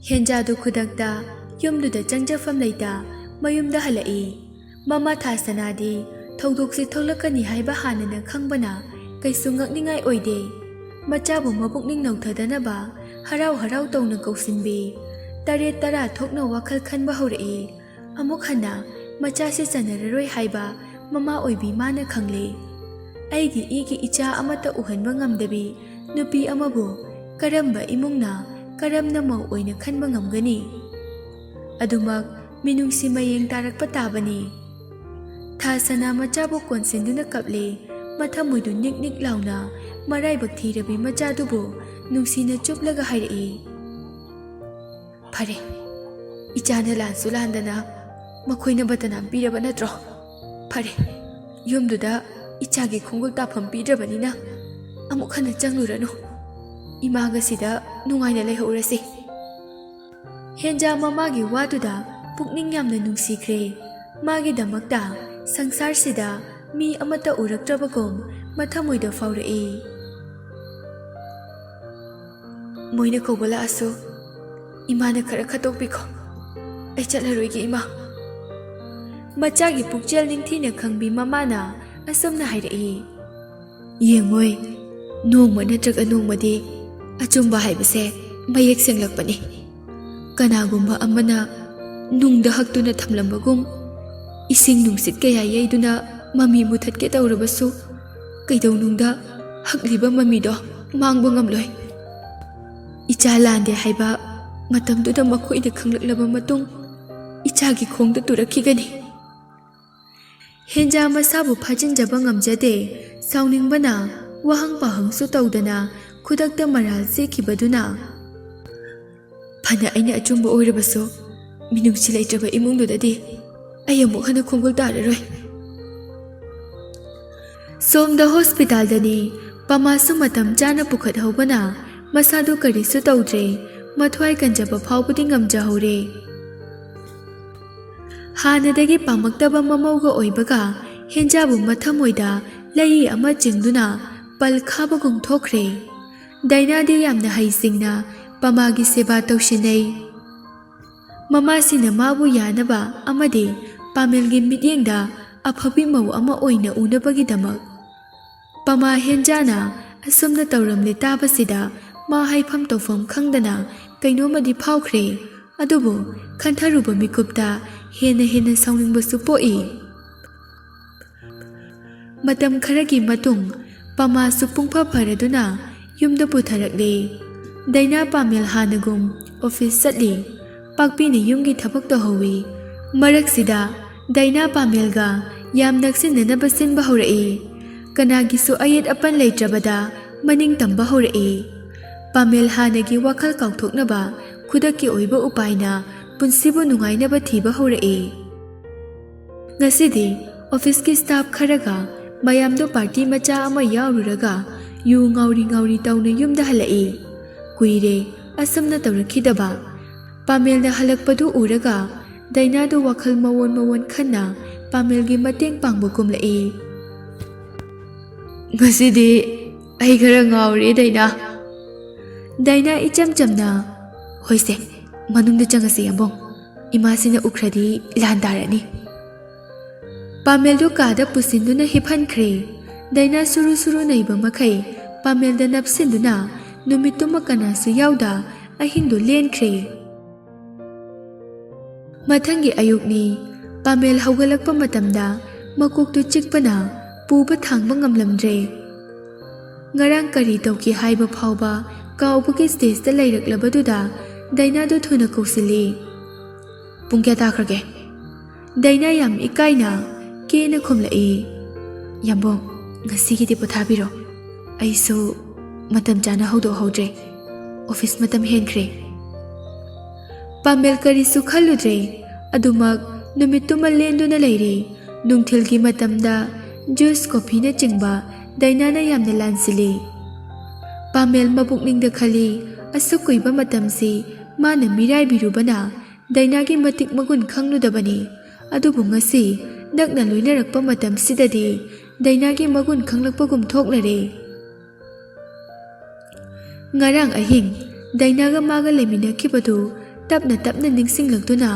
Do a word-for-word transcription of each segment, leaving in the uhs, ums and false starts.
ꯍꯦꯟꯖꯥꯗꯨ ꯈꯨꯗꯛꯇ ꯌꯨꯝꯗꯨꯗ ꯆꯪꯖꯐꯝ ꯂꯩꯇ ꯃꯌꯨꯝꯗ ꯍꯜꯂꯛꯏ꯫ ꯃꯃꯥ ꯊꯥꯁꯅꯥꯗꯤ ꯊꯧꯗꯣꯛꯁꯤ ꯊꯣꯛꯂꯛꯀꯅꯤ ꯍꯥꯏꯕ ꯍꯥꯟꯅꯅ ꯈꯪꯕꯅ ꯀꯩꯁꯨ ꯉꯛꯅꯤꯡꯉꯥꯏ ꯑꯣꯏꯗꯦ꯫ ꯃꯆꯥꯕꯨ ꯃꯄꯨꯛꯅꯤꯡ ꯅꯧꯊꯗꯅꯕ ꯍꯔꯥꯎ ꯍꯔꯥꯎ ꯇꯧꯅ ꯀꯧꯁꯤꯟꯕꯤ꯫ ꯇꯔꯦꯠ ꯇꯔꯥ ꯊꯣꯛꯅ ꯋꯥꯈꯜ ꯈꯟꯕ ꯍꯧꯔꯛꯏ꯫ ꯑꯃꯨꯛ ꯍꯟꯅ ꯃꯆꯥꯁꯤ ꯆꯟꯅꯔꯔꯣꯏ ꯍꯥꯏꯕ ꯃꯃꯥ ꯑꯣꯏꯕꯤ ꯃꯥꯅ ꯈꯪꯂꯦ꯫ ꯑꯩꯒꯤ ꯏꯒꯤ ꯏꯆꯥ ꯑꯃꯠꯇ ꯎꯍꯟꯕ ꯉꯝꯗꯕꯤ ꯅꯨꯄꯤ ꯑꯃꯕꯨ ꯀꯔꯝꯕ ꯏꯃꯨꯡꯅ ꯀꯔꯝꯅ ꯃꯧ ꯑꯣꯏꯅ ꯈꯟꯕ ꯉꯝꯒꯅꯤ? ꯑꯗꯨꯃꯛ ꯃꯤꯅꯨꯡꯁꯤ ꯃꯌꯦꯡ ꯇꯥꯔꯛꯄ ꯇꯥꯕꯅꯤ꯫ ꯊꯥꯁꯅꯥ ꯃꯆꯥꯕꯨ ꯀꯣꯟꯁꯤꯟꯗꯨꯅ ꯀꯞꯂꯦ꯫ ꯃꯊꯃꯣꯏꯗꯨ ꯅꯤꯛ ꯅꯤꯛ ꯂꯥꯎꯅ ꯃꯔꯥꯏꯕꯛ ꯊꯤꯔꯕꯤ ꯃꯆꯥꯗꯨꯕꯨ ꯅꯨꯡꯁꯤꯅ ꯆꯨꯞꯂꯒ ꯍꯥꯏꯔꯛꯏ, "ꯐꯔꯦ, ꯏꯆꯥꯅ ꯂꯥꯟꯁꯨ ꯂꯥꯟꯗꯅ ꯃꯈꯣꯏꯅ ꯕꯗꯅꯥꯝ ꯄꯤꯔꯕ ꯅꯠꯇ꯭ꯔꯣ? ꯐꯔꯦ, ꯌꯨꯝꯗꯨꯗ ꯏꯆꯥꯒꯤ ꯈꯣꯡꯒꯨꯜ ꯇꯥꯐꯝ ꯄꯤꯗ꯭ꯔꯕꯅꯤꯅ ꯑꯃꯨꯛ ꯍꯟꯅ ꯆꯪꯂꯨꯔꯅꯨ꯫ ꯏꯃꯥꯒ ꯁꯤꯗ ꯅꯨꯡꯉꯥꯏꯅ ꯂꯩꯍꯧꯔꯁꯤ꯫" ꯍꯦꯟꯖꯥ ꯃꯃꯥꯒꯤ ꯋꯥꯗꯨꯗ ꯄꯨꯛꯅꯤꯡ ꯌꯥꯝꯅ ꯅꯨꯡꯁꯤꯈ꯭ꯔꯦ꯫ ꯃꯥꯒꯤꯗꯃꯛꯇ ꯁꯪꯁꯥꯔꯁꯤꯗ ꯃꯤ ꯑꯃꯠꯇ ꯎꯔꯛꯇ꯭ꯔꯕꯒꯨꯝ ꯃꯊꯃꯣꯏꯗ ꯐꯥꯎꯔꯛꯏ꯫ "ꯃꯣꯏꯅ ꯀꯧꯕ ꯂꯥꯛꯑꯁꯨ ꯏꯃꯥꯅ ꯈꯔ ꯈꯠꯇꯣꯛꯄꯤꯈꯣ꯫ ꯑꯩ ꯆꯠꯂꯔꯣꯏꯒꯦ, ꯏꯃꯥ꯫" ꯃꯆꯥꯒꯤ ꯄꯨꯛꯆꯦꯜ ꯅꯤꯡꯊꯤꯅ ꯈꯪꯕꯤ ꯃꯃꯥꯅ ꯑꯁꯨꯝꯅ ꯍꯥꯏꯔꯛꯏ, "ꯌꯦꯡꯉꯣꯏ, ꯅꯣꯡꯃ ꯅꯠꯇ꯭ꯔꯒ ꯅꯣꯡꯃꯗꯤ ꯑꯆꯨꯝꯕ ꯍꯥꯏꯕꯁꯦ ꯃꯌꯦꯛ ꯁꯦꯡꯂꯛꯄꯅꯤ꯫ ꯀꯅꯥꯒꯨꯝꯕ ꯑꯃꯅ ꯅꯨꯡꯗ ꯍꯛꯇꯨꯅ ꯊꯝꯂꯝꯕꯒꯨꯝ, ꯏꯁꯤꯡ ꯅꯨꯡꯁꯤꯠ ꯀꯌꯥ ꯌꯩꯗꯨꯅ ꯃꯃꯤ ꯃꯨꯊꯠꯀꯦ ꯇꯧꯔꯕꯁꯨ, ꯀꯩꯗꯧꯅꯨꯡꯗ ꯍꯛꯂꯤꯕ ꯃꯃꯤꯗꯣ ꯃꯥꯡꯕ ꯉꯝꯂꯣꯏ꯫ ꯏꯆꯥ ꯂꯥꯟꯗꯦ ꯍꯥꯏꯕ ꯃꯇꯝꯗꯨꯗ ꯃꯈꯣꯏꯅ ꯈꯪꯂꯛꯂꯕ ꯃꯇꯨꯡ, ꯏꯆꯥꯒꯤ ꯈꯣꯡꯗ ꯇꯨꯔꯛꯈꯤꯒꯅꯤ꯫" ꯍꯦꯟꯖꯥ ꯃꯁꯥꯕꯨ ꯐꯥꯖꯤꯟꯖꯕ ꯉꯝꯖꯗꯦ꯫ ꯁꯥꯎꯅꯤꯡꯕꯅ ꯋꯥꯍꯪ ꯄꯥꯍꯪꯁꯨ ꯇꯧꯗꯅ ꯈꯨꯗꯛꯇ ꯃꯔꯥꯜ ꯆꯦꯛꯈꯤꯕꯗꯨꯅ, "ꯐꯅ ꯑꯩꯅ ꯑꯆꯨꯝꯕ ꯑꯣꯏꯔꯕꯁꯨ, ꯃꯤꯅꯨꯡꯁꯤ ꯂꯩꯇ꯭ꯔꯕ ꯏꯃꯨꯡꯗꯨꯗꯗꯤ ꯑꯩ ꯑꯃꯨꯛ ꯍꯟꯅ ꯈꯣꯡꯒꯨꯜ ꯇꯥꯔꯔꯣꯏ꯫" ꯁꯣꯝꯗ ꯍꯣꯁꯄꯤꯇꯥꯜꯗꯅꯤ꯫ ꯄꯃꯥꯁꯨ ꯃꯇꯝ ꯆꯥꯅ ꯄꯨꯈꯠꯍꯧꯕꯅ ꯃꯁꯥꯗꯨ ꯀꯔꯤꯁꯨ ꯇꯧꯗ꯭ꯔꯦ꯫ ꯃꯊ꯭ꯋꯥꯏ ꯀꯟꯖꯕ ꯐꯥꯎꯕꯗꯤ ꯉꯝꯖꯍꯧꯔꯦ꯫ ꯍꯥꯟꯅꯗꯒꯤ ꯄꯥꯝꯃꯛꯇꯕ ꯃꯃꯧꯒ ꯑꯣꯏꯕꯒ ꯍꯦꯟꯖꯥꯕꯨ ꯃꯊꯃꯣꯏꯗ ꯂꯩ ꯑꯃ ꯆꯤꯡꯗꯨꯅ ꯄꯜ ꯈꯥꯕꯒꯨꯝ ꯊꯣꯛꯈ꯭ꯔꯦ꯫ ꯗꯥꯏꯅꯥꯗꯤ ꯌꯥꯝꯅ ꯍꯩꯁꯤꯡꯅ ꯄꯃꯥꯒꯤ ꯁꯦꯕꯥ ꯇꯧꯁꯤꯟꯅꯩ꯫ ꯃꯃꯥꯁꯤꯅ ꯃꯥꯕꯨ ꯌꯥꯅꯕ ꯑꯃꯗꯤ ꯄꯥꯃꯦꯜꯒꯤ ꯃꯤꯠꯌꯦꯡꯗ ꯑꯐꯕꯤ ꯃꯧ ꯑꯃ ꯑꯣꯏꯅ ꯎꯅꯕꯒꯤꯗꯃꯛ꯫ ꯄꯃꯥ ꯍꯦꯟꯖꯥꯅ ꯑꯁꯨꯝꯅ ꯇꯧꯔꯝꯂꯦ ꯇꯥꯕꯁꯤꯗ ꯃꯥ ꯍꯥꯏꯐꯝ ꯇꯧꯐꯝ ꯈꯪꯗꯅ ꯀꯩꯅꯣꯝꯃꯗꯤ ꯐꯥꯎꯈ꯭ꯔꯦ꯫ ꯑꯗꯨꯕꯨ ꯈꯟꯊꯔꯨꯕ ꯃꯤꯀꯨꯞꯇ ꯍꯦꯟꯅ ꯍꯦꯟꯅ ꯁꯥꯎꯅꯤꯡꯕꯁꯨ ꯄꯣꯛꯏ꯫ ꯃꯇꯝ ꯈꯔꯒꯤ ꯃꯇꯨꯡ ꯄꯃꯥꯁꯨ ꯄꯨꯡꯐ ꯐꯔꯗꯨꯅ ꯌꯨꯝꯗ ꯄꯨꯊꯔꯛꯂꯦ꯫ ꯗꯥꯏꯅꯥ ꯄꯥꯃꯦꯜ ꯍꯥꯟꯅꯒꯨꯝ ꯑꯣꯐꯤꯁ ꯆꯠꯂꯤ꯫ ꯄꯥꯛꯄꯤꯅ ꯌꯨꯝꯒꯤ ꯊꯕꯛ ꯇꯧꯍꯧꯏ꯫ ꯃꯔꯛꯁꯤꯗ ꯗꯥꯏꯅꯥ ꯄꯥꯃꯦꯜꯒ ꯌꯥꯝ ꯅꯛꯁꯤꯟꯅꯅꯕ ꯁꯤꯟꯕ ꯍꯧꯔꯛꯏ꯫ ꯀꯅꯥꯒꯤꯁꯨ ꯑꯌꯦꯠ ꯑꯄꯟ ꯂꯩꯇ꯭ꯔꯕꯗ ꯃꯅꯤꯡ ꯇꯝꯕ ꯍꯧꯔꯛꯏ꯫ ꯄꯥꯃꯦꯜ ꯍꯥꯟꯅꯒꯤ ꯋꯥꯈꯜ ꯀꯥꯎꯊꯣꯛꯅꯕ ꯈꯨꯗꯛꯀꯤ ꯑꯣꯏꯕ ꯎꯄꯥꯏꯅ ꯄꯨꯟꯁꯤꯕꯨ ꯅꯨꯡꯉꯥꯏꯅꯕ ꯊꯤꯕ ꯍꯧꯔꯛꯏ꯫ ꯉꯁꯤꯗꯤ ꯑꯣꯐꯤꯁꯀꯤ ꯁ꯭ꯇꯥꯐ ꯈꯔꯒ ꯃꯌꯥꯝꯗꯣ ꯄꯥꯔꯇꯤ ꯃꯆꯥ ꯑꯃ ꯌꯥꯎꯔꯨꯔꯒ ꯌꯨ ꯉꯥꯎꯔꯤ ꯉꯥꯎꯔꯤ ꯇꯧꯅ ꯌꯨꯝꯗ ꯍꯜꯂꯛꯏ꯫ ꯀꯨꯏꯔꯦ ꯑꯁꯨꯝꯅ ꯇꯧꯔꯛꯈꯤꯗꯕ꯫ ꯄꯥꯃꯦꯜꯅ ꯍꯜꯂꯛꯄꯗꯨ ꯎꯔꯒ ꯗꯥꯏꯅꯥꯗꯨ ꯋꯥꯈꯜ ꯃꯑꯣꯟ ꯃꯑꯣꯟ ꯈꯟꯅ ꯄꯥꯃꯦꯜꯒꯤ ꯃꯇꯦꯡ ꯄꯥꯡꯕ ꯀꯨꯝꯂꯛꯏ꯫ "ꯉꯁꯤꯗꯤ ꯑꯩ ꯈꯔ ꯉꯥꯎꯔꯦ ꯗꯥꯏꯅꯥ꯫" ꯗꯥꯏꯅꯥ ꯏꯆꯝ ꯆꯝꯅ, "ꯍꯣꯏꯁꯦ, ꯃꯅꯨꯡꯗ ꯆꯪꯉꯁꯤ ꯌꯥꯝꯕꯨꯡ꯫ ꯏꯃꯥꯁꯤꯅ ꯎꯈ꯭ꯔꯗꯤ ꯂꯥꯟ ꯇꯥꯔꯅꯤ꯫" ꯄꯥꯃꯦꯜꯗꯨ ꯀꯥꯗ ꯄꯨꯁꯤꯟꯗꯨꯅ ꯍꯤꯞꯍꯟꯈ꯭ꯔꯦ꯫ ꯗꯥꯏꯅꯥ ꯁꯨꯔꯨ ꯁꯨꯔꯨ ꯅꯩꯕ ꯃꯈꯩ ꯄꯥꯃꯦꯜꯗ ꯅꯞꯁꯤꯟꯗꯨꯅ ꯅꯨꯃꯤꯠꯇꯨꯃ ꯀꯅꯥꯁꯨ ꯌꯥꯎꯗ ꯑꯍꯤꯡꯗꯨ ꯂꯦꯟꯈ꯭ꯔꯦ꯫ ꯃꯊꯪꯒꯤ ꯑꯌꯨꯛꯅꯤ꯫ ꯄꯥꯃꯦꯜ ꯍꯧꯒꯠꯂꯛꯄ ꯃꯇꯝꯗ ꯃꯀꯣꯛꯇꯨ ꯆꯤꯛꯄꯅ ꯄꯨꯕ ꯊꯥꯡꯕ ꯉꯝꯂꯝꯗ꯭ꯔꯦ꯫ ꯉꯔꯥꯡ ꯀꯔꯤ ꯇꯧꯈꯤ ꯍꯥꯏꯕ ꯐꯥꯎꯕ ꯀꯥꯎꯕꯒꯤ ꯁ꯭ꯇꯦꯖꯇ ꯂꯩꯔꯛꯂꯕꯗꯨꯗ ꯗꯥꯏꯅꯥꯗꯨ ꯊꯨꯅ ꯀꯧꯁꯤꯜꯂꯤ꯫ "ꯄꯨꯡ ꯀꯌꯥ ꯇꯥꯈ꯭ꯔꯒꯦ?" ꯗꯥꯏꯅꯥ ꯌꯥꯝ ꯏꯀꯥꯏꯅ ꯀꯦꯅ ꯈꯨꯝꯂꯛꯏ꯫ "ꯌꯥꯝꯕꯨꯡ, ꯉꯁꯤꯒꯤꯗꯤ ꯄꯣꯊꯥꯕꯤꯔꯣ꯫ ꯑꯩꯁꯨ ꯃꯇꯝ ꯆꯥꯅ ꯍꯧꯗꯣꯛꯍꯧꯗ꯭ꯔꯦ꯫ ꯑꯣꯐꯤꯁ ꯃꯇꯝ ꯍꯦꯟꯈ꯭ꯔꯦ꯫" ꯄꯥꯃꯦꯜ ꯀꯔꯤꯁꯨ ꯈꯜꯂꯨꯗ꯭ꯔꯦ꯫ ꯑꯗꯨꯃꯛ ꯅꯨꯃꯤꯠꯇꯨꯃ ꯂꯦꯟꯗꯨꯅ ꯂꯩꯔꯦ꯫ ꯅꯨꯡꯊꯤꯜꯒꯤ ꯃꯇꯝꯗ ꯖꯨꯁ, ꯀꯣꯐꯤꯅꯆꯤꯡꯕ ꯗꯥꯏꯅꯥꯅ ꯌꯥꯝꯅ ꯂꯥꯟꯁꯤꯜꯂꯤ꯫ ꯄꯥꯃꯦꯜ ꯃꯄꯨꯛꯅꯤꯡꯗ ꯈꯜꯂꯤ, ꯑꯁꯨꯛ ꯀꯨꯏꯕ ꯃꯇꯝꯁꯤ ꯃꯥꯅ ꯃꯤꯔꯥꯏꯕꯤꯔꯨꯕꯅ ꯗꯥꯏꯅꯥꯒꯤ ꯃꯇꯤꯛ ꯃꯒꯨꯟ ꯈꯪꯂꯨꯗꯕꯅꯤ꯫ ꯑꯗꯨꯕꯨ ꯉꯁꯤ ꯅꯛꯅ ꯂꯣꯏꯅꯔꯛꯄ ꯃꯇꯝꯁꯤꯗꯗꯤ ꯗꯥꯏꯅꯥꯒꯤ ꯃꯒꯨꯟ ꯈꯪꯂꯛꯄꯒꯨꯝ ꯊꯣꯛꯂꯔꯦ꯫ ꯉꯔꯥꯡ ꯑꯍꯤꯡ ꯗꯥꯏꯅꯥꯒ ꯃꯥꯒ ꯂꯩꯃꯤꯟꯅꯈꯤꯕꯗꯨ ꯇꯞꯅ ꯇꯞꯅ ꯅꯤꯡꯁꯤꯡꯂꯛꯇꯨꯅ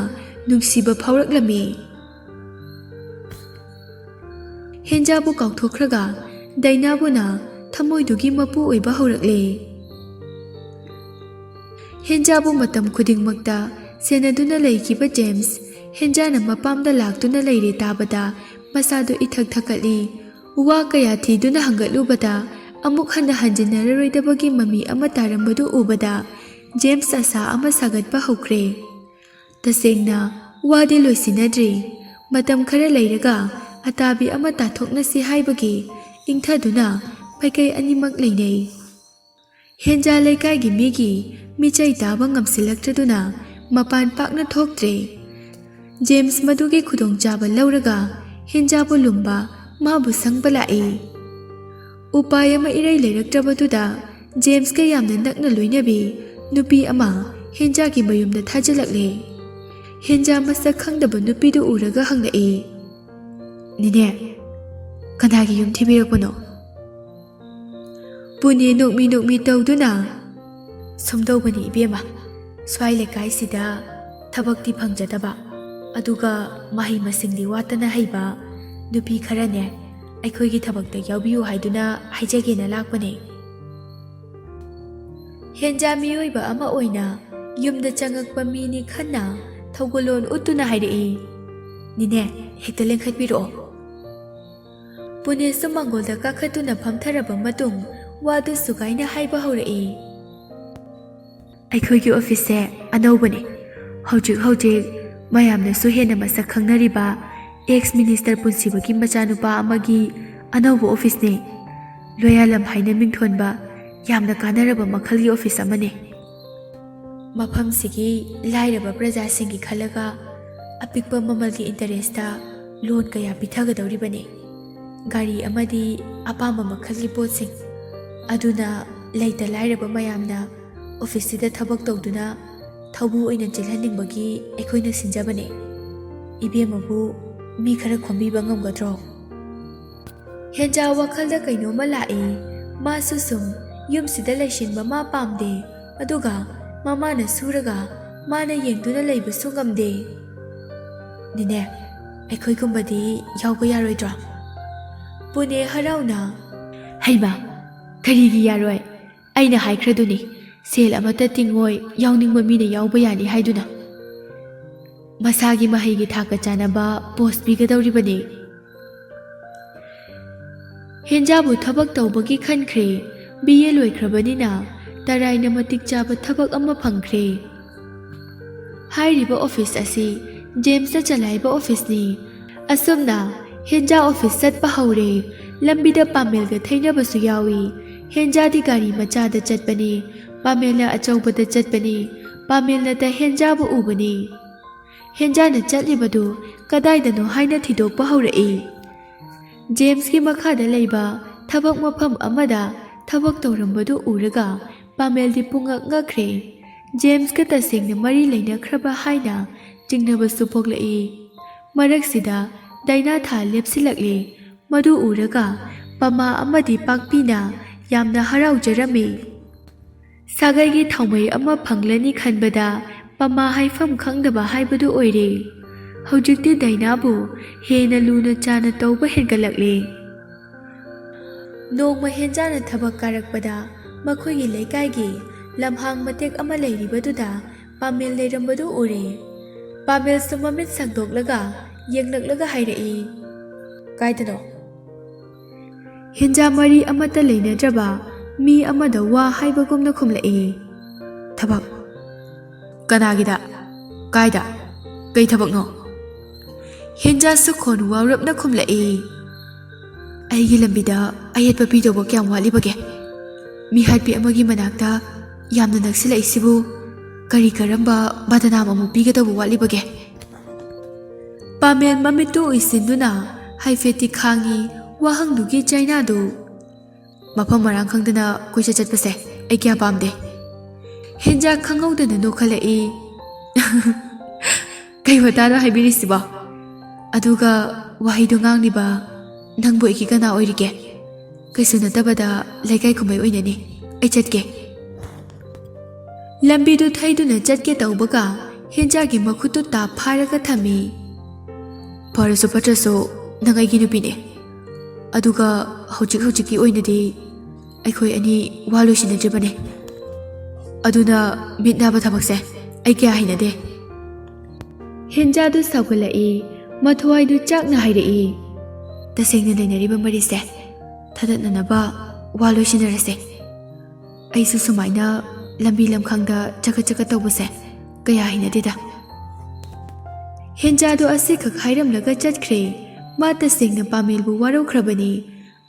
ꯅꯨꯡꯁꯤꯕ ꯐꯥꯎꯔꯛꯂꯝꯃꯤ꯫ ꯍꯦꯟꯖꯥꯕꯨ ꯀꯥꯎꯊꯣꯛꯈ꯭ꯔꯒ ꯗꯥꯏꯅꯥꯕꯨꯅ ꯊꯃꯣꯏꯗꯨꯒꯤ ꯃꯄꯨ ꯑꯣꯏꯕ ꯍꯧꯔꯛꯂꯦ꯫ ꯍꯦꯟꯖꯥꯕꯨ ꯃꯇꯝ ꯈꯨꯗꯤꯡꯃꯛꯇ ꯁꯦꯟꯅꯗꯨꯅ ꯂꯩꯈꯤꯕ ꯖꯦꯝꯁ, ꯍꯦꯟꯖꯥꯅ ꯃꯄꯥꯝꯗ ꯂꯥꯛꯇꯨꯅ ꯂꯩꯔꯦ ꯇꯥꯕꯗ ꯃꯁꯥꯗꯨ ꯏꯊꯛ ꯊꯛꯀꯠꯂꯤ꯫ ꯋꯥ ꯀꯌꯥ ꯊꯤꯗꯨꯅ ꯍꯪꯒꯠꯂꯨꯕꯗ ꯑꯃꯨꯛ ꯍꯟꯅ ꯍꯟꯖꯤꯟꯅꯔꯔꯣꯏꯗꯕꯒꯤ ꯃꯃꯤ ꯑꯃ ꯇꯥꯔꯝꯕꯗꯨ ꯎꯕꯗ ꯖꯦꯝꯁ ꯑꯁꯥ ꯑꯃ ꯁꯥꯒꯠꯄ ꯍꯧꯈ꯭ꯔꯦ꯫ ꯇꯁꯦꯡꯅ ꯋꯥꯗꯤ ꯂꯣꯏꯁꯤꯟꯅꯗ꯭ꯔꯤ꯫ ꯃꯇꯝ ꯈꯔ ꯂꯩꯔꯒ ꯑꯇꯥꯕꯤ ꯑꯃ ꯇꯥꯊꯣꯛꯅꯁꯤ ꯍꯥꯏꯕꯒꯤ ꯏꯪꯊꯗꯨꯅ ꯃꯥꯏꯀꯩ ꯑꯅꯤꯃꯛ ꯂꯩꯅꯩ꯫ ꯍꯦꯟꯖꯥ ꯂꯩꯀꯥꯏꯒꯤ ꯃꯤꯒꯤ ꯃꯤꯆꯩ ꯇꯥꯕ ꯉꯝꯁꯤꯜꯂꯛꯇ꯭ꯔꯗꯨꯅ ꯃꯄꯥꯟ ꯄꯥꯛꯅ ꯊꯣꯛꯇ꯭ꯔꯦ꯫ ꯖꯦꯝꯁ ꯃꯗꯨꯒꯤ ꯈꯨꯗꯣꯡꯆꯥꯕ ꯂꯧꯔꯒ ꯍꯦꯟꯖꯥꯕꯨ ꯂꯨꯝꯕ, ꯃꯥꯕꯨ ꯁꯪꯕ ꯂꯥꯛꯏ꯫ ꯎꯄꯥꯏ ꯑꯃ ꯏꯔꯩ ꯂꯩꯔꯛꯇ꯭ꯔꯕꯗꯨꯗ ꯖꯦꯝꯁꯀ ꯌꯥꯝꯅ ꯅꯛꯅ ꯂꯣꯏꯅꯕꯤ ꯅꯨꯄꯤ ꯑꯃ ꯍꯦꯟꯖꯥꯒꯤ ꯃꯌꯨꯝꯗ ꯊꯥꯖꯤꯜꯂꯛꯂꯦ꯫ ꯍꯦꯟꯖꯥ ꯃꯁꯛ ꯈꯪꯗꯕ ꯅꯨꯄꯤꯗꯨ ꯎꯔꯒ ꯍꯪꯂꯛꯏ, "ꯅꯦꯅꯦ, ꯀꯅꯥꯒꯤ ꯌꯨꯝ ꯊꯤꯕꯤꯔꯛꯄꯅꯣ?" ꯄꯨꯅꯦ ꯅꯣꯛꯃꯤ ꯅꯣꯛꯃꯤ ꯇꯧꯗꯨꯅ, "ꯁꯨꯝꯗꯧꯕꯅꯤ ꯏꯕꯦꯝꯃ, ꯁ꯭ꯋꯥꯏ ꯂꯩꯀꯥꯏꯁꯤꯗ ꯊꯕꯛꯇꯤ ꯐꯪꯖꯗꯕ, ꯑꯗꯨꯒ ꯃꯍꯩ ꯃꯁꯤꯡꯗꯤ ꯋꯥꯠꯇꯅ ꯍꯩꯕ ꯅꯨꯄꯤ ꯈꯔꯅꯦ, ꯑꯩꯈꯣꯏꯒꯤ ꯊꯕꯛꯇ ꯌꯥꯎꯕꯤꯌꯨ ꯍꯥꯏꯗꯨꯅ ꯍꯥꯏꯖꯒꯦꯅ ꯂꯥꯛꯄꯅꯦ꯫" ꯍꯦꯟꯖꯥ ꯃꯤꯑꯣꯏꯕ ꯑꯃ ꯑꯣꯏꯅ ꯌꯨꯝꯗ ꯆꯪꯉꯛꯄ ꯃꯤꯅꯤ ꯈꯟꯅ ꯊꯧꯒꯜꯂꯣꯟ ꯎꯠꯇꯨꯅ ꯍꯥꯏꯔꯛꯏ, "ꯅꯦꯅꯦ, ꯍꯦꯛꯇ ꯂꯦꯡꯈꯠꯄꯤꯔꯛꯑꯣ꯫" ꯄꯨꯅꯦꯁꯨ ꯃꯥꯡꯒꯣꯜꯗ ꯀꯥꯈꯠꯇꯨꯅ ꯐꯝꯊꯔꯕ ꯃꯇꯨꯡ ꯋꯥꯗꯨ ꯁꯨꯒꯥꯏꯅ ꯍꯥꯏꯕ ꯍꯧꯔꯛꯏ, "ꯑꯩꯈꯣꯏꯒꯤ ꯑꯣꯐꯤꯁꯁꯦ ꯑꯅꯧꯕꯅꯤ꯫ ꯍꯧꯖꯤꯛ ꯍꯧꯖꯤꯛ ꯃꯌꯥꯝꯅꯁꯨ ꯍꯦꯟꯅ ꯃꯁꯛ ꯈꯪꯅꯔꯤꯕ ꯑꯦꯛꯁ ꯃꯤꯅꯤꯁꯇꯔ ꯄꯨꯟꯁꯤꯕꯒꯤ ꯃꯆꯥꯅꯨꯄꯥ ꯑꯃꯒꯤ ꯑꯅꯧꯕ ꯑꯣꯐꯤꯁꯅꯤ꯫ ꯂꯣꯌꯥꯂꯝ ꯍꯥꯏꯅ ꯃꯤꯡꯊꯣꯟꯕ ꯌꯥꯝꯅ ꯀꯥꯟꯅꯔꯕ ꯃꯈꯜꯒꯤ ꯑꯣꯐꯤꯁ ꯑꯃꯅꯤ꯫ ꯃꯐꯝꯁꯤꯒꯤ ꯂꯥꯏꯔꯕ ꯄ꯭ꯔꯖꯥꯁꯤꯡꯒꯤ ꯈꯜꯂꯒ ꯑꯄꯤꯛꯄ ꯃꯃꯜꯒꯤ ꯏꯟꯇꯔꯦꯁꯇ ꯂꯣꯟ ꯀꯌꯥ ꯄꯤꯊꯒꯗꯧꯔꯤꯕꯅꯤ꯫ ꯒꯥꯔꯤ ꯑꯃꯗꯤ ꯑꯄꯥꯝꯕ ꯃꯈꯜꯒꯤ ꯄꯣꯠꯁꯤꯡ꯫ ꯑꯗꯨꯅ ꯂꯩꯇ ꯂꯥꯏꯔꯕ ꯃꯌꯥꯝꯅ ꯑꯣꯐꯤꯁꯁꯤꯗ ꯊꯕꯛ ꯇꯧꯗꯨꯅ ꯊꯧꯕꯨ ꯑꯣꯏꯅ ꯆꯦꯜꯍꯟꯅꯤꯡꯕꯒꯤ ꯑꯩꯈꯣꯏꯅ ꯁꯤꯟꯖꯕꯅꯤ꯫ ꯏꯕꯦꯝꯃꯕꯨ ꯃꯤ ꯈꯔ ꯈꯣꯝꯕꯤꯕ ꯉꯝꯒꯗ꯭ꯔꯣ?" ꯍꯦꯟꯖꯥ ꯋꯥꯈꯜꯗ ꯀꯩꯅꯣꯝꯃ ꯂꯥꯛꯏ꯫ ꯃꯥꯁꯨ ꯁꯨꯝ ꯌꯨꯝꯁꯤꯗ ꯂꯩꯁꯤꯟꯕ ꯃꯥ ꯄꯥꯝꯗꯦ꯫ ꯑꯗꯨꯒ ꯃꯃꯥꯅ ꯁꯨꯔꯒ ꯃꯥꯅ ꯌꯦꯡꯗꯨꯅ ꯂꯩꯕꯁꯨ ꯉꯝꯗꯦ꯫ "ꯅꯦꯅꯦ, ꯑꯩꯈꯣꯏꯒꯨꯝꯕꯗꯤ ꯌꯥꯎꯕ ꯌꯥꯔꯣꯏꯗ꯭ꯔꯣ?" ꯄꯨꯅꯦ ꯍꯔꯥꯎꯅ, "ꯍꯩꯃꯥ, ꯀꯔꯤꯒꯤ ꯌꯥꯔꯣꯏ? ꯑꯩꯅ ꯍꯥꯏꯈ꯭ꯔꯗꯨꯅꯤ, ꯁꯦꯜ ꯑꯃꯠꯇ ꯇꯤꯡꯉꯣꯏ, ꯌꯥꯎꯅꯤꯡꯕ ꯃꯤꯅ ꯌꯥꯎꯕ ꯌꯥꯅꯤ ꯍꯥꯏꯗꯨꯅ꯫ ꯃꯁꯥꯒꯤ ꯃꯍꯩꯒꯤ ꯊꯥꯛꯀ ꯆꯥꯟꯅꯕ ꯄꯣꯁ ꯄꯤꯒꯗꯧꯔꯤꯕꯅꯤ꯫" ꯍꯦꯟꯖꯥꯕꯨ ꯊꯕꯛ ꯇꯧꯕꯒꯤ ꯈꯟꯈ꯭ꯔꯦ꯫ ꯕꯤ ꯑꯦ ꯂꯣꯏꯈ꯭ꯔꯕꯅꯤꯅ ꯇꯔꯥꯏꯅ ꯃꯇꯤꯛ ꯆꯥꯕ ꯊꯕꯛ ꯑꯃ ꯐꯪꯈ꯭ꯔꯦ꯫ ꯍꯥꯏꯔꯤꯕ ꯑꯣꯐꯤꯁ ꯑꯁꯤ ꯖꯦꯝꯁꯅ ꯆꯂꯥꯏꯕ ꯑꯣꯐꯤꯁꯅꯤ꯫ ꯑꯁꯨꯝꯅ ꯍꯦꯟꯖꯥ ꯑꯣꯐꯤꯁ ꯆꯠꯄ ꯍꯧꯔꯦ꯫ ꯂꯝꯕꯤꯗ ꯄꯥꯃꯦꯜꯒ ꯊꯩꯅꯕꯁꯨ ꯌꯥꯎꯏ꯫ ꯍꯦꯟꯖꯥꯗꯤ ꯒꯥꯔꯤ ꯃꯆꯥꯗ ꯆꯠꯄꯅꯤ, ꯄꯥꯃꯦꯜꯅ ꯑꯆꯧꯕꯗ ꯆꯠꯄꯅꯤ꯫ ꯄꯥꯃꯦꯜꯅꯇ ꯍꯦꯟꯖꯥꯕꯨ ꯎꯕꯅꯤ꯫ ꯍꯦꯟꯖꯥꯅ ꯆꯠꯂꯤꯕꯗꯨ ꯀꯗꯥꯏꯗꯅꯣ ꯍꯥꯏꯅ ꯊꯤꯗꯣꯛꯄ ꯍꯧꯔꯛꯏ꯫ ꯖꯦꯝꯁꯀꯤ ꯃꯈꯥꯗ ꯂꯩꯕ ꯊꯕꯛ ꯃꯐꯝ ꯑꯃꯗ ꯊꯕꯛ ꯇꯧꯔꯝꯕꯗꯨ ꯎꯔꯒ ꯄꯥꯃꯦꯜꯗꯤ ꯄꯨꯡꯉꯛ ꯉꯛꯈ꯭ꯔꯦ꯫ ꯖꯦꯝꯁꯀ ꯇꯁꯦꯡꯅ ꯃꯔꯤ ꯂꯩꯅꯈ꯭ꯔꯕ ꯍꯥꯏꯅ ꯆꯤꯡꯅꯕꯁꯨ ꯄꯣꯛꯂꯛꯏ꯫ ꯃꯔꯛꯁꯤꯗ ꯗꯥꯏꯅꯥ ꯊꯥ ꯂꯦꯞꯁꯤꯜꯂꯛꯂꯦ꯫ ꯃꯗꯨ ꯎꯔꯒ ꯄꯃꯥ ꯑꯃꯗꯤ ꯄꯥꯛꯄꯤꯅ ꯌꯥꯝꯅ ꯍꯔꯥꯎꯖꯔꯝꯃꯤ꯫ ꯁꯥꯒꯩꯒꯤ ꯊꯥꯎꯃꯩ ꯑꯃ ꯐꯪꯂꯅꯤ ꯈꯟꯕꯗ ꯄꯃꯥ ꯍꯥꯏꯐꯝ ꯈꯪꯗꯕ ꯍꯥꯏꯕꯗꯨ ꯑꯣꯏꯔꯦ꯫ ꯍꯧꯖꯤꯛꯇꯤ ꯗꯥꯏꯅꯥꯕꯨ ꯍꯦꯟꯅ ꯂꯨꯅ ꯆꯥꯅ ꯇꯧꯕ ꯍꯦꯟꯒꯠꯂꯛꯂꯦ꯫ ꯅꯣꯡꯃ ꯍꯦꯟꯖꯥꯅ ꯊꯕꯛ ꯀꯥꯔꯛꯄꯗ ꯃꯈꯣꯏꯒꯤ ꯂꯩꯀꯥꯏꯒꯤ ꯂꯝꯍꯥꯡ ꯃꯇꯦꯛ ꯑꯃ ꯂꯩꯔꯤꯕꯗꯨꯗ ꯄꯥꯃꯦꯜ ꯂꯩꯔꯝꯕꯗꯨ ꯎꯔꯦ꯫ ꯄꯥꯃꯦꯜꯁꯨ ꯃꯃꯤꯠ ꯁꯥꯡꯗꯣꯛꯂꯒ ꯌꯦꯡꯂꯛꯂꯒ ꯍꯥꯏꯔꯛꯏ, "ꯀꯥꯏꯗꯅꯣ?" ꯍꯦꯟꯖꯥ ꯃꯔꯤ ꯑꯃꯠꯇ ꯂꯩꯅꯗ꯭ꯔꯕ ꯃꯤ ꯑꯃꯗ ꯋꯥ ꯍꯥꯏꯕꯒꯨꯝꯅ ꯈꯨꯝꯂꯛꯏ, "ꯊꯕꯛ꯫" "ꯀꯅꯥꯒꯤꯗ? ꯀꯥꯏꯗ? ꯀꯩ ꯊꯕꯛꯅꯣ?" ꯍꯦꯟꯖꯥ ꯁꯨꯈꯣꯟ ꯋꯥꯎꯔꯞꯅ ꯈꯨꯝꯂꯛꯏ, "ꯑꯩꯒꯤ ꯂꯝꯕꯤꯗ ꯑꯌꯦꯠꯄ ꯄꯤꯗꯧꯕ ꯀꯌꯥꯝ ꯋꯥꯠꯂꯤꯕꯒꯦ? ꯃꯤꯍꯥꯠꯄꯤ ꯑꯃꯒꯤ ꯃꯅꯥꯛꯇ ꯌꯥꯝꯅ ꯅꯛꯁꯤꯜꯂꯛꯏꯁꯤꯕꯨ ꯀꯔꯤ ꯀꯔꯝꯕ ꯕꯗꯅꯥꯝ ꯑꯃꯨꯛ ꯄꯤꯒꯗꯧꯕ ꯋꯥꯠꯂꯤꯕꯒꯦ?" ꯄꯥꯃꯦꯜ ꯃꯃꯤꯠꯇꯨ ꯎꯏꯁꯤꯟꯗꯨꯅ ꯍꯥꯏꯐꯦꯠꯇꯤ ꯈꯥꯡꯉꯤ ꯋꯥꯍꯪꯗꯨꯒꯤ ꯆꯩꯅꯥꯗꯨ꯫ "ꯃꯐꯝ ꯃꯔꯥꯡ ꯈꯪꯗꯅ ꯀꯣꯏꯆꯠ ꯆꯠꯄꯁꯦ ꯑꯩ ꯀꯌꯥ ꯄꯥꯝꯗꯦ꯫" ꯍꯦꯟꯖꯥ ꯈꯪꯍꯧꯗꯅ ꯅꯣꯛꯈꯠꯂꯛꯏ꯫ "ꯀꯩ ꯋꯥꯇꯥꯅꯣ ꯍꯥꯏꯕꯤꯔꯤꯁꯤꯕꯣ? ꯑꯗꯨꯒ ꯋꯥꯍꯩꯗꯣ ꯉꯥꯡꯂꯤꯕ ꯅꯪꯕꯨ ꯑꯩꯒꯤ ꯀꯅꯥ ꯑꯣꯏꯔꯤꯒꯦ? ꯀꯩꯁꯨ ꯅꯠꯇꯕꯗ ꯂꯩꯀꯥꯏ ꯀꯨꯝꯍꯩ ꯑꯣꯏꯅꯅꯤ꯫ ꯑꯩ ꯆꯠꯀꯦ꯫" ꯂꯝꯕꯤꯗꯨ ꯊꯩꯗꯨꯅ ꯆꯠꯀꯦ ꯇꯧꯕꯒ ꯍꯦꯟꯖꯥꯒꯤ ꯃꯈꯨꯠꯇꯨ ꯇꯥꯞ ꯐꯥꯔꯒ ꯊꯝꯃꯤ꯫ "ꯐꯔꯁꯨ ꯐꯠꯇ꯭ꯔꯁꯨ ꯅꯪ ꯑꯩꯒꯤ ꯅꯨꯄꯤꯅꯦ꯫ ꯑꯗꯨꯒ ꯍꯧꯖꯤꯛ ꯍꯧꯖꯤꯛꯀꯤ ꯑꯣꯏꯅꯗꯤ ꯑꯩꯈꯣꯏ ꯑꯅꯤ ꯋꯥ ꯂꯣꯏꯁꯤꯟꯅꯗ꯭ꯔꯤꯕꯅꯦ꯫ ꯑꯗꯨꯅ ꯃꯤꯠ ꯅꯥꯕ ꯊꯕꯛꯁꯦ ꯑꯩ ꯀꯌꯥ ꯍꯩꯅꯗꯦ꯫" ꯍꯦꯟꯖꯥꯗꯨ ꯁꯥꯎꯒꯠꯂꯛꯏ꯫ ꯃꯊ꯭ꯋꯥꯏꯗꯨ ꯆꯥꯛꯅ ꯍꯥꯏꯔꯛꯏ, "ꯇꯁꯦꯡꯅ ꯂꯩꯅꯔꯤꯕ ꯃꯔꯤꯁꯦ ꯊꯗꯠꯅꯅꯕ ꯋꯥ ꯂꯣꯏꯁꯤꯟꯅꯔꯁꯦ꯫ ꯑꯩꯁꯨ ꯁꯨꯃꯥꯏꯅ ꯂꯝꯕꯤ ꯂꯝꯈꯥꯡꯗ ꯆꯀꯠ ꯆꯀꯠ ꯇꯧꯕꯁꯦ ꯀꯌꯥ ꯍꯩꯅꯗꯦꯗ꯫" ꯍꯦꯟꯖꯥꯗꯨ ꯑꯁꯤꯈꯛ ꯍꯥꯏꯔꯝꯂꯒ ꯆꯠꯈ꯭ꯔꯦ꯫ ꯃꯥ ꯇꯁꯦꯡꯅ ꯄꯥꯃꯦꯜꯕꯨ ꯋꯥꯔꯧꯈ꯭ꯔꯕꯅꯤ꯫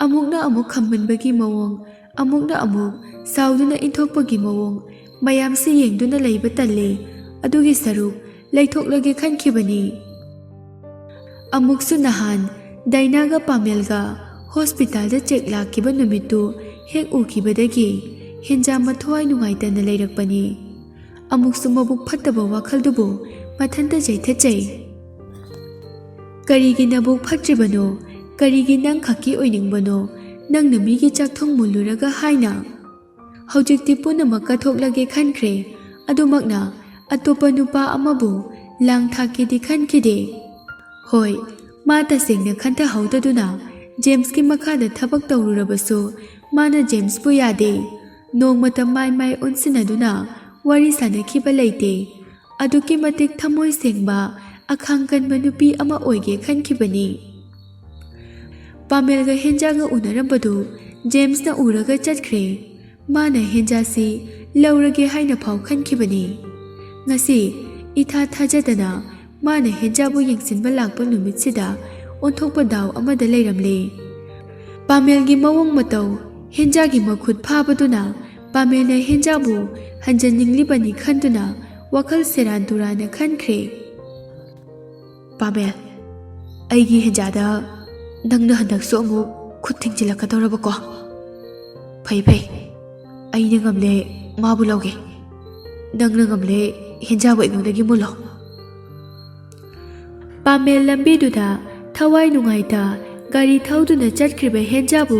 ꯑꯃꯨꯛꯅ ꯑꯃꯨꯛ ꯈꯝꯕꯟꯕꯒꯤ ꯃꯑꯣꯡ, ꯑꯃꯨꯛꯅ ꯑꯃꯨꯛ ꯁꯥꯎꯗꯨꯅ ꯏꯟꯊꯣꯛꯄꯒꯤ ꯃꯑꯣꯡ, ꯃꯌꯥꯝꯁꯤ ꯌꯦꯡꯗꯨꯅ ꯂꯩꯕ ꯇꯜꯂꯦ꯫ ꯑꯗꯨꯒꯤ ꯁꯔꯨꯛ ꯂꯩꯊꯣꯛꯂꯒꯦ ꯈꯟꯈꯤꯕꯅꯤ꯫ ꯑꯃꯨꯛꯁꯨ ꯅꯍꯥꯟ ꯗꯥꯏꯅꯥꯒ ꯄꯥꯃꯦꯜꯒ ꯍꯣꯁꯄꯤꯇꯥꯜꯗ ꯆꯦꯛ ꯂꯥꯛꯈꯤꯕ ꯅꯨꯃꯤꯠꯇꯨ ꯍꯦꯛ ꯎꯈꯤꯕꯗꯒꯤ ꯍꯦꯟꯖꯥ ꯃꯊ꯭ꯋꯥꯏ ꯅꯨꯡꯉꯥꯏꯇꯅ ꯂꯩꯔꯛꯄꯅꯤ꯫ ꯑꯃꯨꯛꯁꯨ ꯃꯕꯨꯛ ꯐꯠꯇꯕ ꯋꯥꯈꯜꯗꯨꯕꯨ ꯃꯊꯟꯇ ꯆꯩꯊꯠꯆꯩ꯫ "ꯀꯔꯤꯒꯤ ꯅꯕꯨꯛ ꯐꯠꯇ꯭ꯔꯤꯕꯅꯣ? ꯀꯔꯤꯒꯤ ꯅꯪ ꯈꯛꯀꯤ ꯑꯣꯏꯅꯤꯡꯕꯅꯣ? ꯅꯪꯅ ꯃꯤꯒꯤ ꯆꯥꯛꯊꯣꯡ ꯃꯨꯜꯂꯨꯔꯒ ꯍꯥꯏꯅ? ꯍꯧꯖꯤꯛꯇꯤ ꯄꯨꯝꯅꯃꯛ ꯀꯠꯊꯣꯛꯂꯒꯦ ꯈꯟꯈ꯭ꯔꯦ꯫ ꯑꯗꯨꯃꯛꯅ ꯑꯇꯣꯞꯄ ꯅꯨꯄꯥ ꯑꯃꯕꯨ ꯂꯥꯡ ꯊꯥꯛꯀꯦꯗꯤ ꯈꯟꯈꯤꯗꯦ꯫" ꯍꯣꯏ, ꯃꯥ ꯇꯁꯦꯡꯅ ꯈꯟꯊꯍꯧꯗꯗꯨꯅ ꯖꯦꯝꯁꯀꯤ ꯃꯈꯥꯗ ꯊꯕꯛ ꯇꯧꯔꯨꯔꯕꯁꯨ ꯃꯥꯅ ꯖꯦꯝꯁꯄꯨ ꯌꯥꯗꯦ꯫ ꯅꯣꯡꯃꯇ ꯃꯥꯏ ꯃꯥꯏ ꯑꯣꯟꯁꯤꯟꯅꯗꯨꯅ ꯋꯥꯔꯤ ꯁꯥꯅꯈꯤꯕ ꯂꯩꯇꯦ꯫ ꯑꯗꯨꯛꯀꯤ ꯃꯇꯤꯛ ꯊꯃꯣꯏ ꯁꯦꯡꯕ, ꯑꯈꯥꯡ ꯀꯟꯕ ꯅꯨꯄꯤ ꯑꯃ ꯑꯣꯏꯒꯦ ꯈꯟꯈꯤꯕꯅꯤ꯫ ꯄꯥꯃꯦꯜꯒ ꯍꯦꯟꯖꯥꯒ ꯎꯅꯔꯝꯕꯗꯨ ꯖꯦꯝꯁꯅ ꯎꯔꯒ ꯆꯠꯈ꯭ꯔꯦ꯫ ꯃꯥꯅ ꯍꯦꯟꯖꯥꯁꯤ ꯂꯧꯔꯒꯦ ꯍꯥꯏꯅ ꯐꯥꯎ ꯈꯟꯈꯤꯕꯅꯤ꯫ ꯉꯁꯤ ꯏꯊꯥ ꯊꯥꯖꯗꯅ ꯃꯥꯅ ꯍꯦꯟꯖꯥꯕꯨ ꯌꯦꯡꯁꯤꯟꯕ ꯂꯥꯛꯄ ꯅꯨꯃꯤꯠꯁꯤꯗ ꯑꯣꯟꯊꯣꯛꯄ ꯗꯥꯎ ꯑꯃꯗ ꯂꯩꯔꯝꯂꯦ꯫ ꯄꯥꯃꯦꯜꯒꯤ ꯃꯑꯣꯡ ꯃꯇꯧ, ꯍꯦꯟꯖꯥꯒꯤ ꯃꯈꯨꯠ ꯐꯥꯕꯗꯨꯅ ꯄꯥꯃꯦꯜꯅ ꯍꯦꯟꯖꯥꯕꯨ ꯍꯟꯖꯟꯅꯤꯡꯂꯤꯕꯅꯤ ꯈꯟꯗꯨꯅ ꯋꯥꯈꯜ ꯁꯦꯔꯥꯟ ꯇꯨꯔꯥꯟꯅ ꯈꯟꯈ꯭ꯔꯦ꯫ "ꯄꯥꯃꯦꯜ, ꯑꯩꯒꯤ ꯍꯦꯟꯖꯥꯗ ꯅꯪꯅ ꯍꯟꯗꯛꯁꯨ ꯑꯃꯨꯛ ꯈꯨꯠ ꯊꯤꯡꯖꯤꯜꯂꯛꯀꯗꯧꯔꯕꯀꯣ? ꯐꯩ, ꯐꯩ, ꯑꯩꯅ ꯉꯝꯂꯦ, ꯃꯥꯕꯨ ꯂꯧꯒꯦ꯫ ꯅꯪꯅ ꯉꯝꯂꯦ, ꯍꯦꯟꯖꯥꯕꯨ ꯑꯩꯉꯣꯟꯗꯒꯤ ꯃꯨꯜꯂꯣ꯫" ꯄꯥꯃꯦꯜ ꯂꯝꯕꯤꯗꯨꯗ ꯊꯋꯥꯏ ꯅꯨꯡꯉꯥꯏꯇ ꯒꯥꯔꯤ ꯊꯧꯗꯨꯅ ꯆꯠꯈ꯭ꯔꯤꯕ ꯍꯦꯟꯖꯥꯕꯨ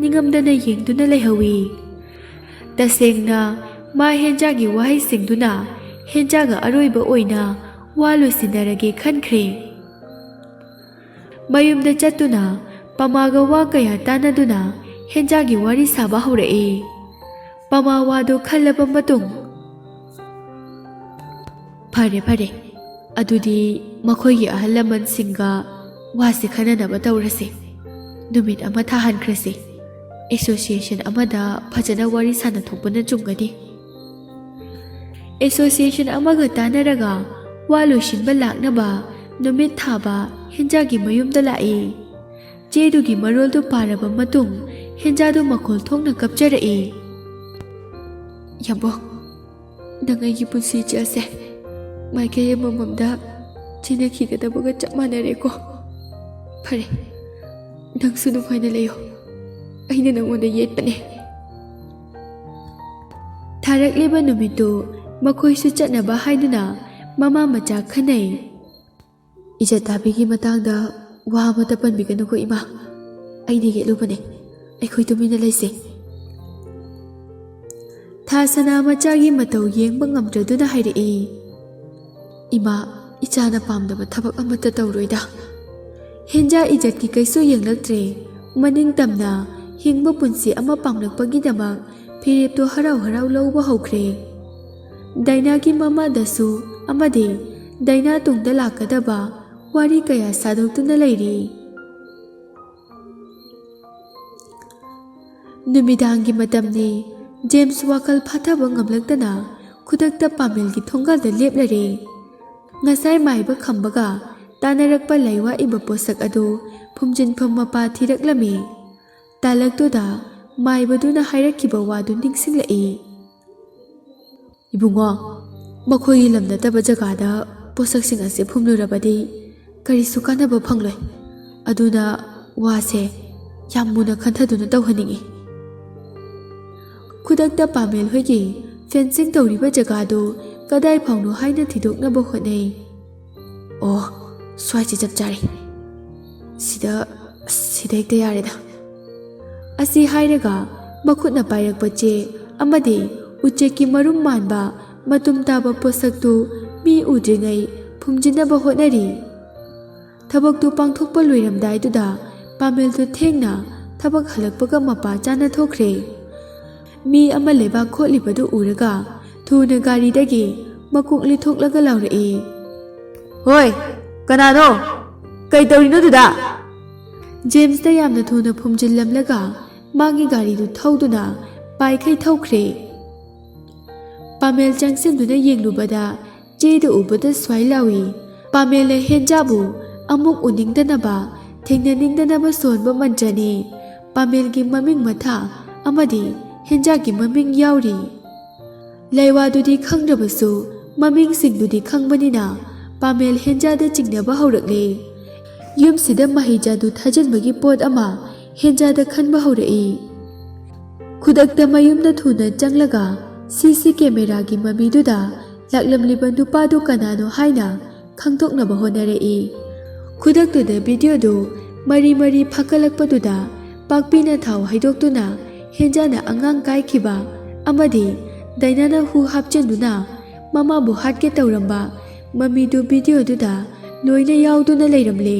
ꯅꯤꯡꯉꯝꯗꯅ ꯌꯦꯡꯗꯨꯅ ꯂꯩꯍꯧꯏ꯫ ꯇꯁꯦꯡꯅ ꯃꯥ ꯍꯦꯟꯖꯥꯒꯤ ꯋꯥꯍꯩꯁꯤꯡꯗꯨꯅ ꯍꯦꯟꯖꯥꯒ ꯑꯔꯣꯏꯕ ꯑꯣꯏꯅ ꯋꯥ ꯂꯣꯏꯁꯤꯟꯅꯔꯒꯦ ꯈꯟꯈ꯭ꯔꯦ꯫ ꯃꯌꯨꯝꯗ ꯆꯠꯇꯨꯅ ꯄꯃꯥꯒ ꯋꯥ ꯀꯌꯥ ꯇꯥꯟꯅꯗꯨꯅ ꯍꯦꯟꯖꯥꯒꯤ ꯋꯥꯔꯤ ꯁꯥꯕ ꯍꯧꯔꯛꯏ꯫ ꯄꯃꯥ ꯋꯥꯗꯨ ꯈꯜꯂꯕ ꯃꯇꯨꯡ, "ꯐꯔꯦ, ꯐꯔꯦ, ꯑꯗꯨꯗꯤ ꯃꯈꯣꯏꯒꯤ ꯑꯍꯜ ꯂꯃꯟꯁꯤꯡꯒ ꯋꯥꯁꯤ ꯈꯟꯅꯅꯕ ꯇꯧꯔꯁꯤ꯫ ꯅꯨꯃꯤꯠ ꯑꯃ ꯊꯥꯍꯟꯈ꯭ꯔꯁꯤ꯫ ꯑꯦꯁꯣꯁꯤꯌꯦꯁꯟ ꯑꯃꯗ ꯐꯖꯅ ꯋꯥꯔꯤ ꯁꯥꯟꯅꯊꯣꯛꯄꯅ ꯆꯨꯝꯒꯅꯤ꯫" ꯑꯦꯁꯣꯁꯤꯌꯦꯁꯟ ꯑꯃꯒ ꯇꯥꯟꯅꯔꯒ ꯋꯥ ꯂꯣꯏꯁꯤꯟꯕ ꯂꯥꯛꯅꯕ ꯅꯨꯃꯤꯠ ꯊꯥꯕ ꯍꯦꯟꯖꯥꯒꯤ ꯃꯌꯨꯝꯗ ꯂꯥꯛꯏ꯫ ꯆꯦꯗꯨꯒꯤ ꯃꯔꯣꯜꯗꯨ ꯄꯥꯔꯕ ꯃꯇꯨꯡ ꯍꯦꯟꯖꯥꯗꯨ ꯃꯈꯣꯜ ꯊꯣꯛꯅ ꯀꯞꯆꯔꯛꯏ꯫ "ꯌꯥꯝꯕꯣ, ꯅꯪ ꯑꯩꯒꯤ ꯄꯨꯟꯁꯤ ꯏꯆꯦꯜꯁꯦ ꯃꯥꯏꯀꯩ ꯑꯃꯃꯝꯗ ꯆꯦꯟꯅꯈꯤꯒꯗꯕꯒ ꯆꯞ ꯃꯥꯟꯅꯔꯦꯀꯣ꯫ ꯐꯔꯦ, ꯅꯪꯁꯨ ꯅꯨꯡꯉꯥꯏꯅ ꯂꯩꯌꯣ꯫ ꯑꯩꯅ ꯅꯪꯉꯣꯟꯗ ꯌꯦꯠꯄꯅꯦ꯫" ꯊꯥꯔꯛꯂꯤꯕ ꯅꯨꯃꯤꯠꯇꯨ ꯃꯈꯣꯏꯁꯨ ꯆꯠꯅꯕ ꯍꯥꯏꯗꯨꯅ ꯃꯃꯥ ꯃꯆꯥ ꯈꯟꯅꯩ꯫ "ꯏꯖꯠ ꯇꯥꯕꯤꯒꯤ ꯃꯇꯥꯡꯗ ꯋꯥ ꯑꯃꯠꯇ ꯄꯟꯕꯤꯒꯅꯨꯀꯣ ꯏꯃꯥ꯫ ꯑꯩꯅ ꯌꯦꯠꯂꯨꯕꯅꯦ꯫ ꯑꯩꯈꯣꯏ ꯇꯨꯃꯤꯟꯅ ꯂꯩꯁꯦ꯫" ꯊꯥ ꯁꯅꯥ ꯃꯆꯥꯒꯤ ꯃꯇꯧ ꯌꯦꯡꯕ ꯉꯝꯗ꯭ꯔꯗꯨꯅ ꯍꯥꯏꯔꯛꯏ, "ꯏꯃꯥ, ꯏꯆꯥꯅ ꯄꯥꯝꯗꯕ ꯊꯕꯛ ꯑꯃꯠꯇ ꯇꯧꯔꯣꯏꯗ꯫" ꯍꯦꯟꯖꯥ ꯏꯖꯠꯀꯤ ꯀꯩꯁꯨ ꯌꯦꯡꯂꯛꯇ꯭ꯔꯦ꯫ ꯃꯅꯤꯡ ꯇꯝꯅ ꯍꯤꯡꯕ ꯄꯨꯟꯁꯤ ꯑꯃ ꯄꯥꯝꯂꯛꯄꯒꯤꯗꯃꯛ ꯐꯤꯔꯦꯞꯇꯣ ꯍꯔꯥꯎ ꯍꯔꯥꯎ ꯂꯧꯕ ꯍꯧꯈ꯭ꯔꯦ꯫ ꯗꯥꯏꯅꯥꯒꯤ ꯃꯃꯥꯗꯁꯨ ꯑꯃꯗꯤ ꯗꯥꯏꯅꯥ ꯇꯨꯡꯗ ꯂꯥꯛꯀꯗꯕ ꯋꯥꯔꯤ ꯀꯌꯥ ꯁꯥꯗꯣꯛꯇꯨꯅ ꯂꯩꯔꯤ꯫ ꯅꯨꯃꯤꯗꯥꯡꯒꯤ ꯃꯇꯝꯅꯤ꯫ ꯖꯦꯝꯁ ꯋꯥꯈꯜ ꯐꯥꯊꯕ ꯉꯝꯂꯛꯇꯅ ꯈꯨꯗꯛꯇ ꯄꯥꯃꯦꯜꯒꯤ ꯊꯣꯡꯒꯥꯜꯗ ꯂꯦꯞꯂꯔꯦ꯫ ꯉꯁꯥꯏ ꯃꯥꯏꯕ ꯈꯝꯕꯒ ꯇꯥꯟꯅꯔꯛꯄ ꯂꯩꯋꯥ ꯏꯕ ꯄꯣꯠꯁꯛ ꯑꯗꯨ ꯐꯨꯝꯖꯤꯟꯐꯝ ꯃꯄꯥ ꯊꯤꯔꯛꯂꯝꯃꯤ꯫ ꯇꯥꯂꯛꯇꯨꯗ ꯃꯥꯏꯕꯗꯨꯅ ꯍꯥꯏꯔꯛꯈꯤꯕ ꯋꯥꯗꯨ ꯅꯤꯡꯁꯤꯡꯂꯛꯏ꯫ "ꯏꯕꯨꯡꯉꯣ, ꯃꯈꯣꯏꯒꯤ ꯂꯝ ꯅꯠꯇꯕ ꯖꯒꯥꯗ ꯄꯣꯠꯁꯛꯁꯤꯡ ꯑꯁꯤ ꯐꯨꯝꯂꯨꯔꯕꯗꯤ ꯀꯔꯤꯁꯨ ꯀꯥꯟꯅꯕ ꯐꯪꯂꯣꯏ꯫ ꯑꯗꯨꯅ ꯋꯥꯁꯦ ꯌꯥꯝ ꯃꯨꯟꯅ ꯈꯟꯊꯗꯨꯅ ꯇꯧꯍꯟꯅꯤꯡꯏ꯫" ꯈꯨꯗꯛꯇ ꯄꯥꯃꯦꯜ ꯍꯣꯏꯒꯤ ꯐꯦꯟꯁꯤꯡ ꯇꯧꯔꯤꯕ ꯖꯒꯥꯗꯨ ꯀꯗꯥꯏ ꯐꯥꯎꯅꯣ ꯍꯥꯏꯅ ꯊꯤꯗꯣꯛꯅꯕ ꯍꯣꯠꯅꯩ꯫ "ꯑꯣ, ꯁ꯭ꯋꯥꯏꯁꯤ ꯆꯞ ꯆꯥꯔꯦ꯫ ꯁꯤꯗ, ꯁꯤꯗ ꯍꯦꯛꯇ ꯌꯥꯔꯦꯗ꯫" ꯑꯁꯤ ꯍꯥꯏꯔꯒ ꯃꯈꯨꯠꯅ ꯄꯥꯏꯔꯛꯄ ꯆꯦ ꯑꯃꯗꯤ ꯎꯆꯦꯛꯀꯤ ꯃꯔꯨꯝ ꯃꯥꯟꯕ ꯃꯇꯨꯝ ꯇꯥꯕ ꯄꯣꯠꯁꯛꯇꯨ ꯃꯤ ꯎꯗ꯭ꯔꯤꯉꯩ ꯐꯨꯝꯖꯤꯟꯅꯕ ꯍꯣꯠꯅꯔꯤ꯫ ꯊꯕꯛꯇꯨ ꯄꯥꯡꯊꯣꯛꯄ ꯂꯣꯏꯔꯝꯗꯥꯏꯗꯨꯗ ꯄꯥꯃꯦꯜꯗꯨ ꯊꯦꯡꯅ ꯊꯕꯛ ꯍꯜꯂꯛꯄꯒ ꯃꯄꯥ ꯆꯥꯅ ꯊꯣꯛꯈ꯭ꯔꯦ꯫ ꯃꯤ ꯑꯃ ꯂꯩꯕꯥꯛ ꯈꯣꯠꯂꯤꯕꯗꯨ ꯎꯔꯒ ꯊꯨꯅ ꯒꯥꯔꯤꯗꯒꯤ ꯃꯀꯣꯛ ꯂꯤꯊꯣꯛꯂꯒ ꯂꯥꯎꯔꯛꯏ, "ꯍꯣꯏ, ꯀꯅꯥꯅꯣ? ꯀꯩ ꯇꯧꯔꯤꯅꯣ ꯑꯗꯨꯗ?" ꯖꯦꯝꯁꯇ ꯌꯥꯝꯅ ꯊꯨꯅ ꯐꯨꯝꯖꯤꯜꯂꯝꯂꯒ ꯃꯥꯒꯤ ꯒꯥꯔꯤꯗꯨ ꯊꯧꯗꯨꯅ ꯄꯥꯏꯈꯩ ꯊꯧꯈ꯭ꯔꯦ꯫ ꯄꯥꯃꯦꯜ ꯆꯪꯁꯤꯟꯗꯨꯅ ꯌꯦꯡꯂꯨꯕꯗ ꯆꯦꯗ ꯎꯕꯗ ꯁ꯭ꯋꯥꯏ ꯂꯥꯎꯏ꯫ ꯄꯥꯃꯦꯜꯅ ꯍꯦꯟꯖꯥꯕꯨ ꯑꯃꯨꯛ ꯎꯅꯤꯡꯗꯅꯕ, ꯊꯦꯡꯅꯅꯤꯡꯗꯅꯕ ꯁꯣꯟꯕ ꯃꯟꯇ꯭ꯔꯅꯤ꯫ ꯄꯥꯃꯦꯜꯒꯤ ꯃꯃꯤꯡ ꯃꯊꯥ ꯑꯃꯗꯤ ꯍꯦꯟꯖꯥꯒꯤ ꯃꯃꯤꯡ ꯌꯥꯎꯔꯤ꯫ ꯂꯩꯋꯥꯗꯨꯗꯤ ꯈꯪꯗ꯭ꯔꯕꯁꯨ ꯃꯃꯤꯡꯁꯤꯡꯗꯨꯗꯤ ꯈꯪꯕꯅꯤꯅ ꯄꯥꯃꯦꯜ ꯍꯦꯟꯖꯥꯗ ꯆꯤꯡꯅꯕ ꯍꯧꯔꯛꯂꯦ꯫ ꯌꯨꯝꯁꯤꯗ ꯃꯍꯩꯖꯥꯗꯨ ꯊꯥꯖꯤꯟꯕꯒꯤ ꯄꯣꯠ ꯑꯃ ꯍꯦꯟꯖꯥꯗ ꯈꯟꯕ ꯍꯧꯔꯛꯏ꯫ ꯈꯨꯗꯛꯇ ꯃꯌꯨꯝꯗ ꯊꯨꯅ ꯆꯪꯂꯒ ꯁꯤ ꯁꯤ ꯀꯦꯃꯦꯔꯥꯒꯤ ꯃꯃꯤꯗꯨꯗ ꯂꯥꯛꯂꯝꯂꯤꯕ ꯅꯨꯄꯥꯗꯨ ꯀꯅꯥꯅꯣ ꯍꯥꯏꯅ ꯈꯪꯗꯣꯛꯅꯕ ꯍꯣꯠꯅꯔꯛꯏ꯫ ꯈꯨꯗꯛꯇꯨꯗ ꯚꯤꯗꯤꯑꯣꯗꯨ ꯃꯔꯤ ꯃꯔꯤ ꯐꯥꯒꯠꯂꯛꯄꯗꯨꯗ ꯄꯥꯛꯄꯤꯅ ꯊꯥꯎ ꯍꯩꯗꯣꯛꯇꯨꯅ ꯍꯦꯟꯖꯥꯅ ꯑꯉꯥꯡ ꯀꯥꯏꯈꯤꯕ ꯑꯃꯗꯤ ꯗꯥꯏꯅꯥꯅ ꯍꯨ ꯍꯥꯞꯆꯤꯟꯗꯨꯅ ꯃꯃꯥꯕꯨ ꯍꯥꯠꯀꯦ ꯇꯧꯔꯝꯕ ꯃꯃꯤꯗꯨ ꯚꯤꯗꯤꯑꯣꯗꯨꯗ ꯂꯣꯏꯅ ꯌꯥꯎꯗꯨꯅ ꯂꯩꯔꯝꯂꯦ꯫